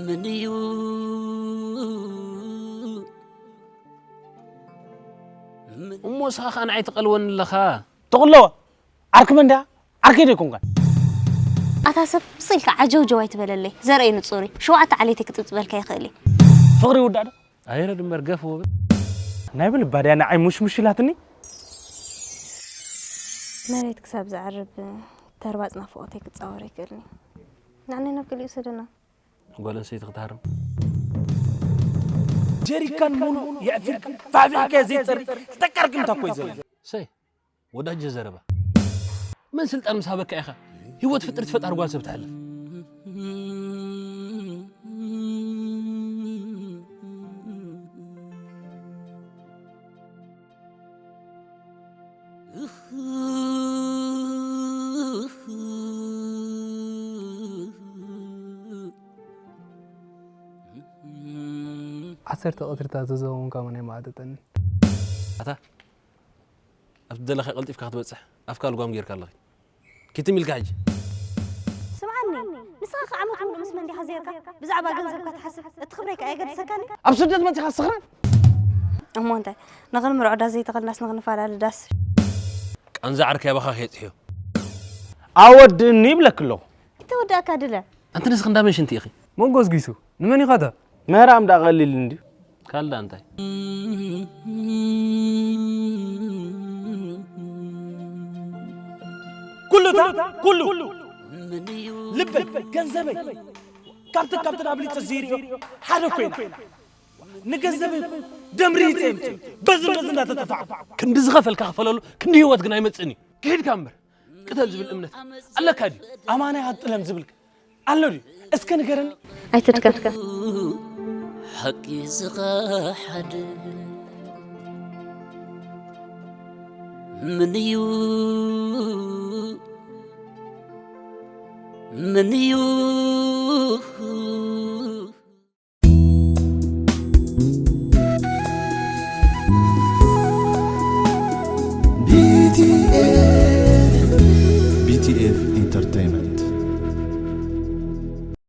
ምን እዩ? እሞ ንስኻ ኸኣ ንዓይ ትቐልወኒ ኣለኻ? ትቕለወ? ዓርኪ መን ድያ? ዓርከይ ዶ ኣይኮንካን? ኣታ ሰብ፣ ስቕ ኢልካ ዓጀውጀው ኣይትበለለይ። ዘርእይ ንጹር እዩ። ሸውዓተ ዓሌተይ ክጽብጽበልካ ይኽእል እዩ። ፍቕሪ ይውዳእ ዶ? ኣይረድ እምበር ገፍ ወብል። ናይ ብልባ ድያ ንዓይ ሙሽሙሽ ኢላትኒ? መሬት ክሳብ ዝዓርብ ተርባጽ ናፍቖተይ ክጻወር ኣይክእልን እዩ። ንዓናይ ናብ ገሊኡ ሰደና። ጓል ኣንስተይቲ ክትሃርም። ጀሪካን ሙሉእ የዕፊርካ ፋዕፊዕካዮ ዘይትጸሪ ተቃርቅምታ እኮ እዩ ዘሎ። ሰይ፣ ወዳጀ ዘረባ። መን ስልጣን ምስ ሃበካ ኢኻ ህይወት ፍጥርቲ ፈጣሪ ጓል ሰብ ትሕልፍ? ዓሰርተ ቀትሪ ታዘዞ እውን ካብ ናይ ማዕጠጠኒ። ኣታ ኣብቲ ደለኻ ቀልጢፍካ ክትበጽሕ ኣፍካ ልጓም ጌርካ ኣለኺ። ኪትም ኢልካ ሕጂ። ስምዓኒ፣ ንስኻ ከ ዓመት ሙሉእ ምስ መን ዲኻ ዜርካ? ብዛዕባ ገንዘብካ ትሓስብ፣ እቲ ክብረይ ከ ኣየገድሰካን? ኣብ ስደት መጺኻ ስኽራን? እሞ እንታይ፣ ንኽንምርዖ ዳስ ዘይተኸድናስ ንኽንፈላለ ዳስ? ቃንዛ ዓርከይ ኣባኻ ከየጽሕዮ። ኣወድእኒ ይብለኪ ኣለኹ። እንተወዳእካ ድለ። ኣንቲ ንስኺ እንዳ መን ሽንቲ ኢኺ? መን ጎስጒሱ? ንመን ኢኻ እታ? ምህራም ደኣ ቀሊል እንድዩ። ካልዳ እንታይ? ኩሉ እታ፣ ኩሉ። ልበይ፣ ገንዘበይ፣ ካብቲ፣ ካብቲ ኣብሊጸ ዘይሪኦ ሓደ ኮይና። ንገንዘበይ ደም ርሂጸ እየ ምጽእ። በዝን በዝን እንዳተጠፋዕኩ። ክንዲ ዝኸፈልካ ክፈለሉ፣ ክንዲ ህይወት ግን ኣይመጽእን እዩ። ክሒድካ እምበር፣ ቅተል ዝብል እምነት ኣለካ ድዩ? ኣማናይ ኣጥለም ዝብል ኣሎ ድዩ? እስከ ንገረኒ። ኣይትድከም። ሓቂ ዝኸሓድ ምን እዩ? ምን እዩ?